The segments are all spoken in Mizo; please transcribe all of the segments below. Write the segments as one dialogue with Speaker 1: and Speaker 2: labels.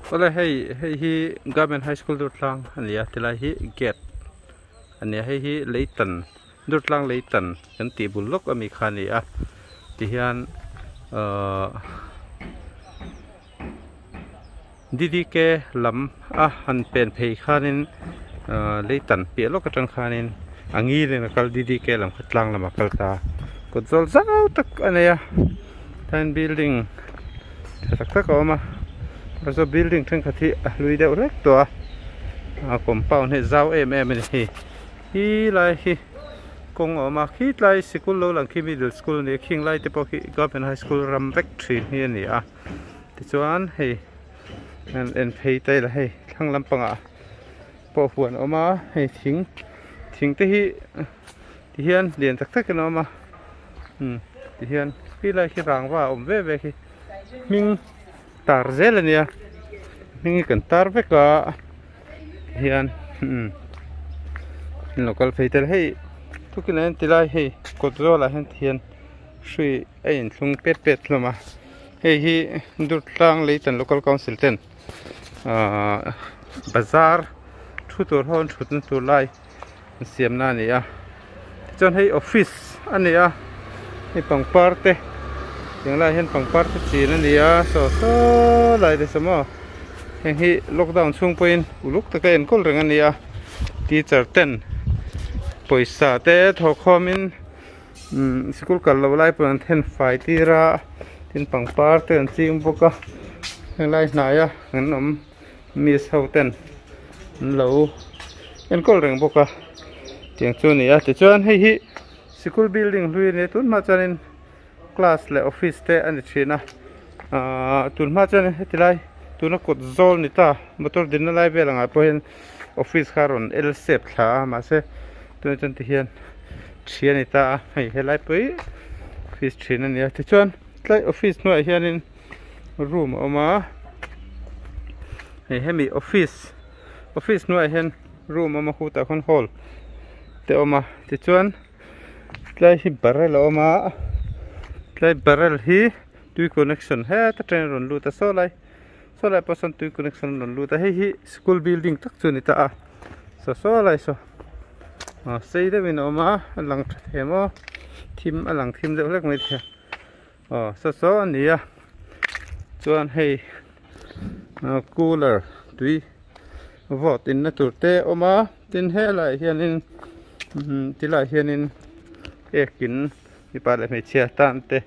Speaker 1: Awle hei hei hi Government High School Durtlang a ni a tilai hi gate a ni a hei hi leitan Durtlang leitan kan tih bul lawk ami kha a ni a tihian ahh D_D_K lam a han pen phei khanin ahh leitan piah lawk atang khanin a ngilin a kal D_D_K lam kha tlang lamah a kal ta a kawt zawl zau tak a nei a tihian building tha tak tak a awm a saw building thenkhat hi a hlui deuh hlek tawh a a compound hi a zau em em a ni hei he lai hi kawng a awm a khi tlai sikul lo lang khi middle school a ni a khing lai te pawh khi government high school ram vek thin hi a ni a tichuan hei an en phei ta ila hei thlang lampangah pawh huan a awm a hei thing thing te hi ti hian lian tak tak in a awm a umm ti hian khilai khi rangva a awm ve ve khi hming tar zel a nia hming hi kan tar vek a hian umm an lo kal phei tel hei tukin ah hian tilai hei kawt zawlah hian ti hian hrui a inthlung pet pet hlawm a hei hi Durtlang Leitan Local Council ten ahh bazar thu tur ho an thutna tur lai an siam na a ni a tichuan hei office a ni a hei pangpar te tiang lai ah hian pangpar te chin a ni a saw saw lai te saw maw heng hi lockdown chhung pawhin uluk taka enkawl reng a ni a teacher ten pawisa te thawh khawm in umm sikul kal loh lai pawh an then fai tir a tin pangpar te an ching bawk a helai hnaia an awm miss ho ten an lo enkawl reng bawk a tiang chu a ni a tichuan hei hi sikul building hlui a ni a tun hma chuanin class leh office te a ni thin a ahh tun hma chuan heti lai tuna kawt zawl ni ta motor dinna lai vel angah pawh hian office kha a rawn el sep thla a mahse tunah chuan tihian thi a ni ta a hei helai pawh hi office thin a ni a tichuan tlai office hnuaiah hianin room a awm a hei hemi office office hnuaiah hian room a awm a khutah khuan hall te a awm a tichuan tlai hi barrel a awm a tlai barrel hi tui connection heta atangin a rawn lut a saw lai saw lai pawh sawn tui connection a rawn lut a hei hi school building tak chu a ni ta a saw saw lai saw aw sei deuhin a awm a a lang tha thei maw thim a lang thim deuh hlek mai thei a. Aw saw saw a ni a chuan hei cooler tui vawt in na tur te a awm a tin helaiah hianin tilaiah hianin ekin mipa leh hmeichhia tan te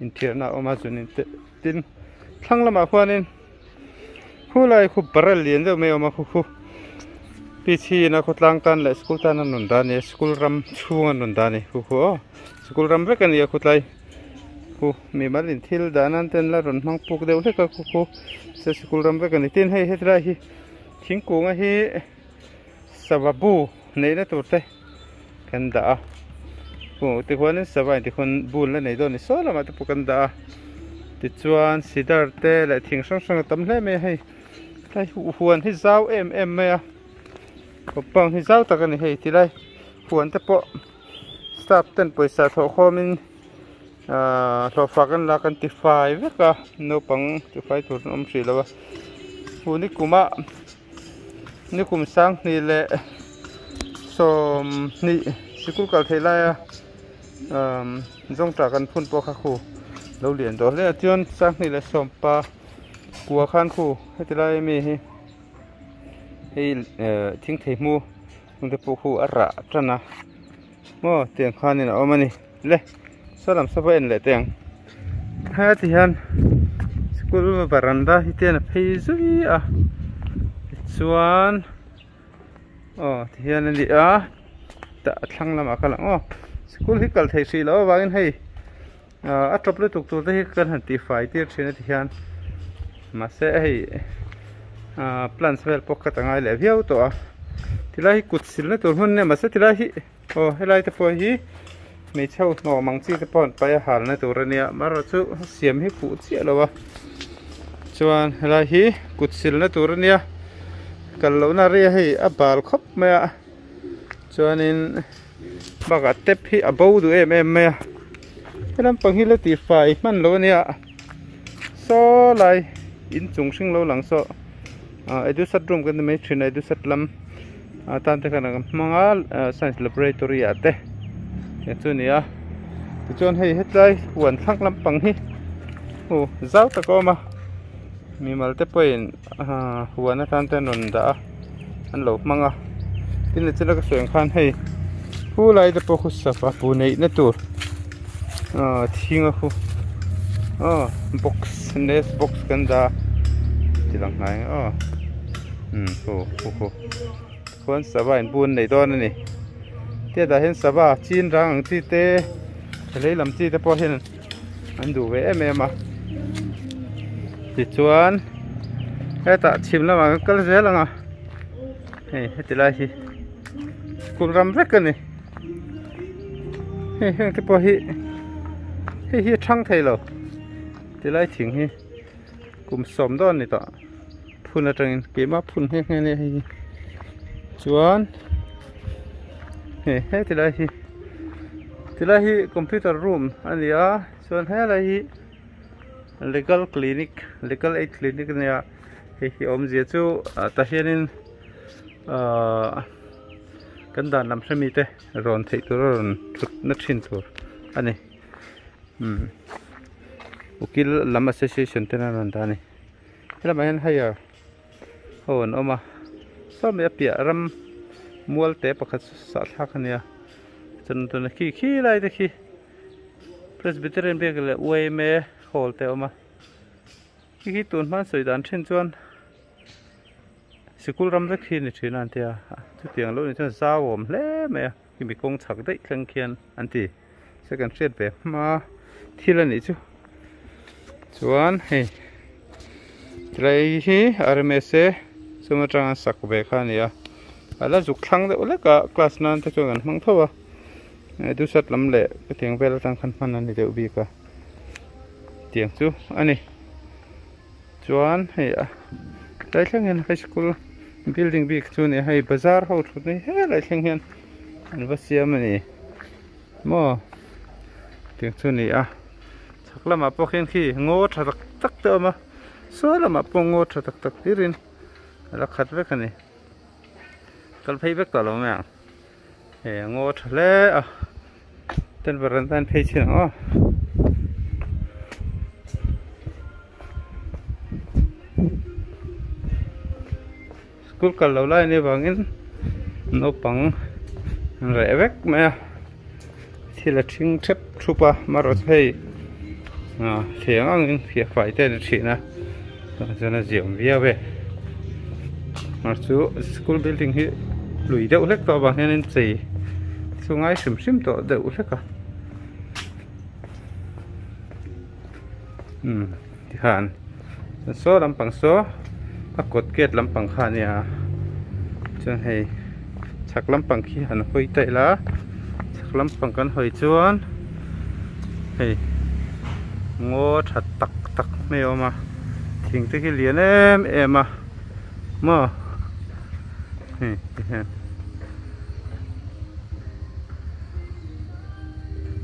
Speaker 1: inthiarna a awm a chuanin te tin thlang lamah khuanin khulai khu barrel lian deuh mai a awm a khu khu pichhin a khawtlang tan leh school tan a nun dan a ni a school ram chhung a nun dan a ni khu khu aw school ram vek a ni a khawtlai. Khu mimal in thil dah nan te an la rawn hmang puk deuh hlek a khu khu se sikul ram vek a ni tin hei hetilai hi thingkung a hi sava bu neihna tur te kan dah a khu tikhuanin sava in tikhuan bu an la nei dawn a ni saw lamah te pawh kan dah a tichuan cedar te leh thing hrang hrang a tam hle mai a hei tlai huan hi zau em em mai a compound hi zau tak a ni hei tilai huan te pawh. Staff ten pawisa thawh khawmin ahh hlawhfa kan la kan ti fai vek a naupang ti fai tur an awm hrih lo a hu nikum ah nikum sanghnih leh sawmhnih sikul kal theih laia ahh zawngtah kan phun pawh kha khu lo lian tawh hle a chuan sanghnih leh sawmpa kua khan khu heti lai ami hi hei ehh thingthei hmu. Chungte pawh khu a rah tan a maw tiang khanin a awm a ni le saw lam saw pawh en leh teh ang heti hian school varanda hi te hian a phei zui a tichuan aw tihian a ni a tah a thlang lamah kal ang aw school hi kal theih hrih loh avangin hei ah a tawp lutuk tur te hi kan han tihfai tir thin a tihian mahse hei ah plants vel pawh khat a ngai leh viau tawh a tilai hi kut silna tur hmun ania mahse tilai hi aw helai te pawh hi hmeichhe ho hnawm ang chi te pawh an pai a halna tur ania amaherawhchu siam hi fuh chiah lo a chuan helai hi kut silna tur ania kal lohna rei a hei a bal khawp mai a chuanin. Bakah tap hi a bo duh em em mai a he lampang hi la tih fai hman lo a nia saw lai inchung hring lo lang saw. Edusat room kan ti mai thin a edusat lam atan te khan an hmang a science laboratory ah te tiang chu a ni a tichuan hei hetlai huan thlak lampang hi aw zau tak a awm a mimal te pawhin huan atan te an rawn dah a an lo hmang a tin nichina ka sawi ang khan hei khu lai te pawh khu sava bu neih na tur thing a khu aw box nest box kan dah a ti lang hnai ang aw umm khu khu khu khuan sava in bu an nei dawn a ni tiat ah hian sava chin rang ang chi te lei lam chi te pawh hian an duh ve em em a tichuan hetah chhim lamah kan kal zel ang a hei heti lai hi school ram vek a ni hei heng te pawh hi hei hi a thang thei lo tilai thing hi kum sawm dawn a ni tawh phun atangin keimah phun nghe nghe ania hei hi chuan hei heti lai hi tilai hi computer room a ni a chuan helai hi legal clinic legal aid clinic a nia hei hi awmzia chu tah hianin ahh kan dan lam hremi te rawn theih tur a rawn thut na thin tur a ni umm ukil lam association ten an rawn dah a ni. Helamah hian hire ho an awm a sawmi a piah ram mual te pakhat sah thlak a nia chuan tuna khi khi lai te khi Presbyterian biak leh yma hall te a awm a khi khi tun hma an sawi dan thin chuan sikul ram vek hi a ni thin a an tia chutiang lo ni chuan zau a awm hle mai a khimi kawng chhak daih thleng khian an ti second hriat ve hma thil a nih chu chuan hei tilai hi rmsa chumi atanga sak ve kha a ni a a la zuk thlang deuh hlek a class nan te chuan kan hmang tho a dusat lam leh hetiang vel atang khan hman a ni deuh bik a tiang chu a ni chuan hei a tlai thleng hian high school building bik chu a ni a hei bazar ho thut na hi helai thleng hian an va siam a ni. Maw tiang chu a ni a chhak lamah pawh khian khi ngaw tha tak tak te a awm a sawi lamah pawh ngaw tha tak tak hlirin a la khat vek a ni kal phei vek tawh lo mai ang hei a ngaw tha hle a ten veranda an phei chhin ang aw. School kal lo lai anih avangin naupang an reh vek mai a thil a thing thep thup a marawh chu hei ah thleng angin fiah fai te a ni thin a tah chuan a ziah awm viau e mar chu school building hi lui deuh hlek tawh avang hianin chei chu ngai hrim hrim tawh deuh hlek a umm tikhan saw lampang saw a kawt gate lampang kha a nia chuan hei chhak lampang khi han hawi ta ila chhak lampang kan hawi chuan hei ngaw tha tak tak mai a awm a thing te khi lian em em a maw hei tihian.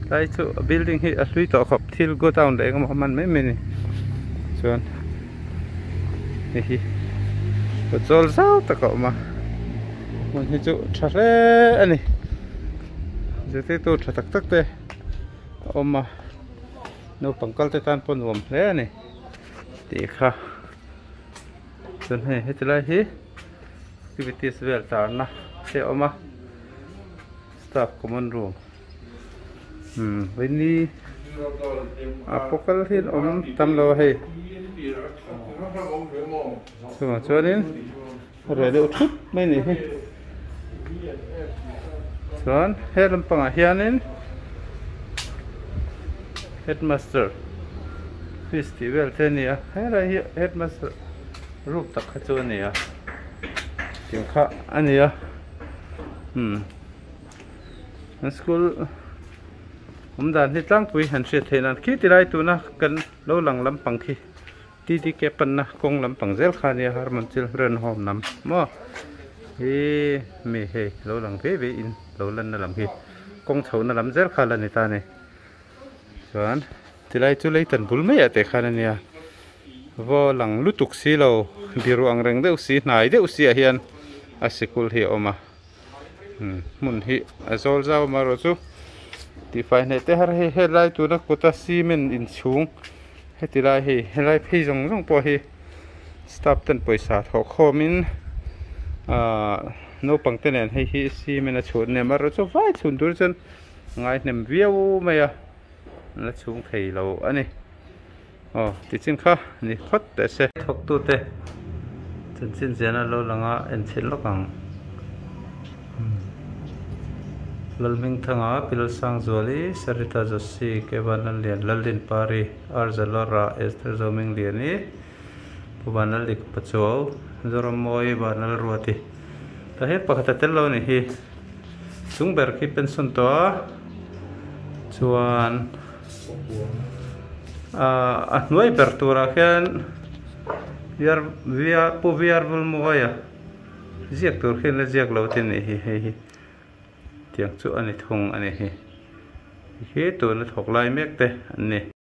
Speaker 1: Tlai chu a building hi a hlui tawh khawp thil go down leh engemaw a hman mai mai a ni chuan hei hi kawt zawl zau tak a awm a hmun hi chu tha hle a ni zirtirtu tha tak tak te a awm a naupang kal te tan pawh nuam hle a ni tih kha chuan hei heti lai hi activities vel tarna te a awm a. Staff common room umm vaini a pawh kal hi an awm tam lo a hei chungah chuanin a reh deuh thup mai a nih hi chuan he lampangah hianin headmaster office tih vel te a ni a helai hi headmaster room tak kha chu a ni a tiang kha a ni a. Umm an school awm dan hi tlangpui han hriat theih nan khi tilai tuna kan lo lang lampang khi TDK panna kawng lampang zel kha ania Harmon Children Home lam maw hi mi hei lo lang ve ve in lo lanna lam hi kawng chhohna lam zel kha la ni ta a ni chuan tilai chu leitan bul mai ah teh khan ania. Vaw lang lutuk si lo biru ang reng deuh si hnai deuh si ah hian a sikul hi a awm a hmun hi a zawl zau amaherawh chu tihfai hnaih te har hei helai tuna kawta cement inchhung heti lai hei helai phei zawng zawng pawh hi staff ten pawisa thawh khawm in ahh naupang te nen hei hi cement a chhun ania amaherawh chu vai chhun tur chuan a ngai hnem viau mai a la chhung thei lo a ni. Aw tichin kha ni phawt teh se. Thawktute chanchin ziahna lo lang a enchhin lawk ang. Lalhmingthanga, Pilalsangzuali, Sarita Joshi, Kevan Lallian, Laldinpari, Arza Lora, Esther Zomingliani, Pu Vanlaldik Pachuau, Zorammawi Vanlalruati. Tah hian pakhat a tel lo a nih hi. Chung ber khi pension tawh a chuan. A hnuai ber turah khian Pu VR Vulmawia ziak tur khian la ziak lo te nih hi hei hi tiang chu a ni thung a ni hi hi tuna thawk lai mek te an ni.